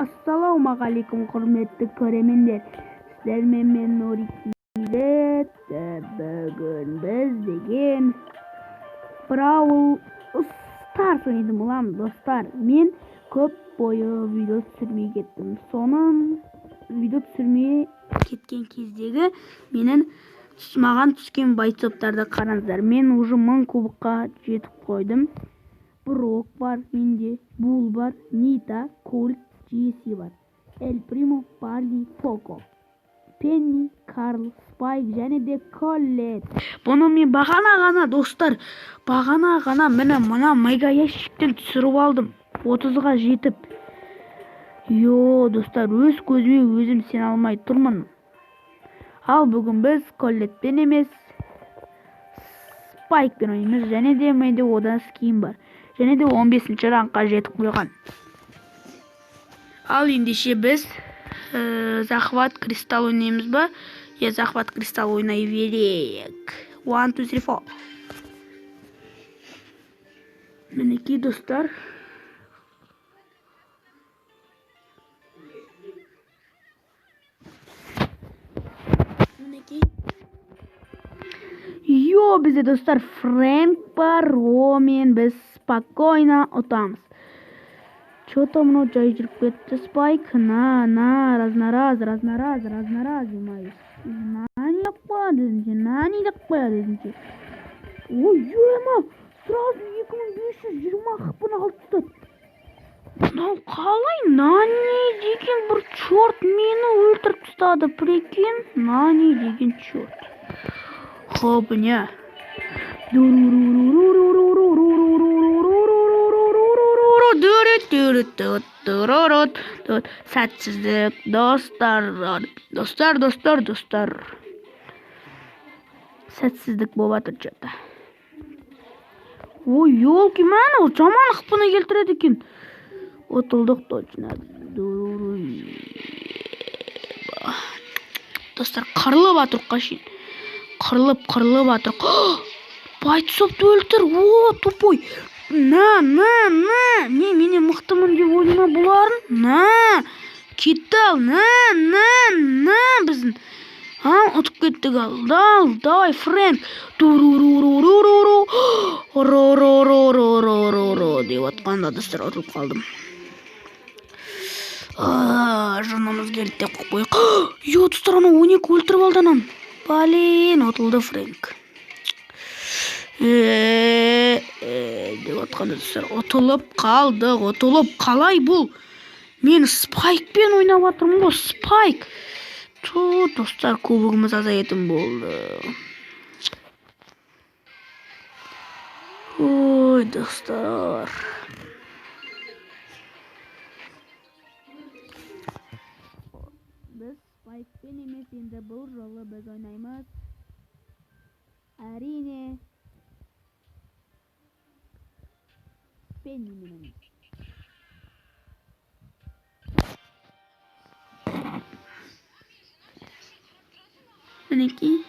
Ассалаумағалейкум, құрметті көрермендер. Сіздермен мен, Нұри KZ. Бүгін біз деген Бравл Старс ойнайтын боламыз, достар. Мен көп бойы видео түсірмей кеттім. Соның видео түсірмей кеткен кездегі менің маған түскен бойцовтарды қараңыздар. Мен уже 1000 кубокқа жетіп қойдым. Брок бар менде, Бул бар, Нита, Кольт, Джесси бар, Эль Примо, Барли, Поко, Пенни, Карл, Спайк және де Коллет. Бұны мен бағана ғана, достар, бағана ғана міне мына мега ящиктен түсіріп алдым. 30-ға жетіп. Йо, достар, өз көзіме өзім сене алмай тұрмын. Ал бүгін біз Коллетпен емес, Спайкпен ойнаймыз. Және де менде одан скин бар. Және де 15 рангқа жетіп қойған. Ал ендеше біз захват кристалл ойнаймыз ба? Иә, захват кристалл ойнай берейік. 1, 2, 3, 4. Мінекей, достар. Мінекей. Йо, бізде, достар, Фрэнк бар, онымен біз спокойно ұтамыз. Чё-то мынау жай жүріп кетті Спайк. На, на, раз на раз, раз на раз, раз на раз, демайыз. Нани деп қояды өзінше, нани деп қояды өзінше. Ой, ема, сразу 2520 хпны алып тастады. Мынау қалай нани деген бір черт мені өлтіріп тастады, прикинь? Нани деген черт. Хопня. Сәтсіздік, достар, достар, достар, достар. Сәтсіздік болып жатыр чё-то. Ой, елки, мә, ол жаман хпны келтіреді екен. Ұтылдық точно. Достар, қырылып жатыр қашин. Қырылып, қырылып жатыр. Бойцовты өлтір. О, тупой. На, на, на. Не, менен мықтымын деп ойлама бұларын. На. Кетті ал. На, на, на біздің. А, ұтып кеттік ал. Дал, давай, Фрэнк. Туруруруруруру. Ро-ро-ро-ро-ро-ро-ро деп атқанда, достар, ұтылып қалдым. Жынымыз келді деп қойып қояйық. Йо, достар, анау 12 өлтіріп алды ананы. Блин, ұтылды Фрэнк. Деп атқанда, достар, ұтылып қалдық, ұтылып. Қалай бұл? Мен Спайкпен ойнап жатырмын ғой, Спайк. Ту, достар, кубогымыз азаятын болды. Ой, достар. Біз Спайкпен емес, енді бұл жолы біз ойнаймыз. Әрине, Пеннимен ойнаймыз. Мінекей.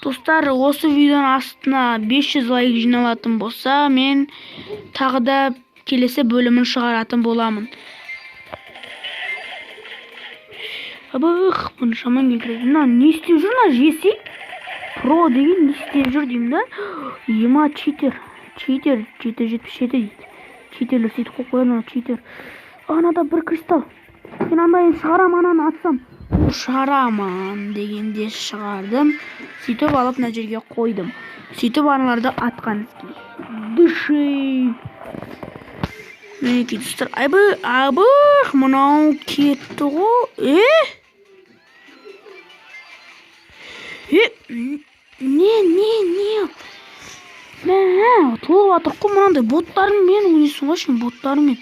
Достар, осы видеоның астына 500 лайк жиналатын болса, мен тағы да келесі бөлімін шығаратын боламын. Абых, бұны жаман келтіреді. Мына не істеп жүр мына Джесси? Про деген не істеп жүр деймін да? Ема, читер. Читер, 777 дейді. Читерлер сөйтіп қойып қояды мына читер. Анада бір кристалл. Мен андайын шығарам, ананы атсам. Шығарамын дегенде шығардым. Сөйтіп алып мына жерге қойдым. Сөйтіп аналарды атқан іске. Дыши. Мінекей, достар. Айбы, абых, мынау кетті ғой. Е? Е, не, не, не? Мә, ұтылып жатыр қой мынандай боттармен ойнайсың ғой сен, боттармен.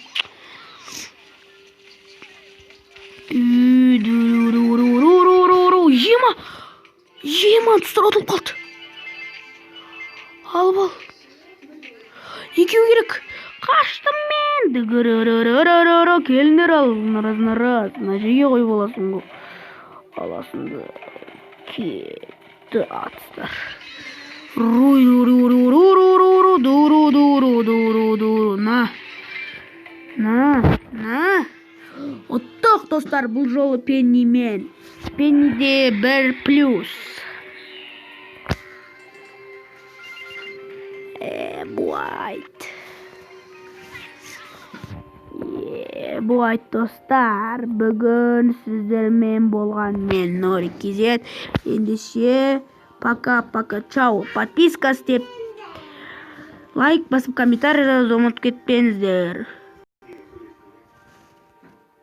Ема, ема, достар, ұтылып қалды. Алып ал. Екеу керек. Қаштым мен. Дігірірірірірі. Келіңдер ал. Нараз, нараз. Мына жерге қойып аласың ғой. Аласың да. Кетті атыстар. Руй, ру, ру, ру, ру, ру, ру, ру, дуру, дуру, дуру, дуру. На. На, на. Ұттық, достар, бұл жолы Пеннимен. Пенниде бір плюс. Буайт. Буайт, достар. Бүгін сіздермен болған мен, Норик KZ. Ендеше, пока, пока, чао. Подписка істеп, лайк басып, комментарий жазуды ұмытып кетпеңіздер.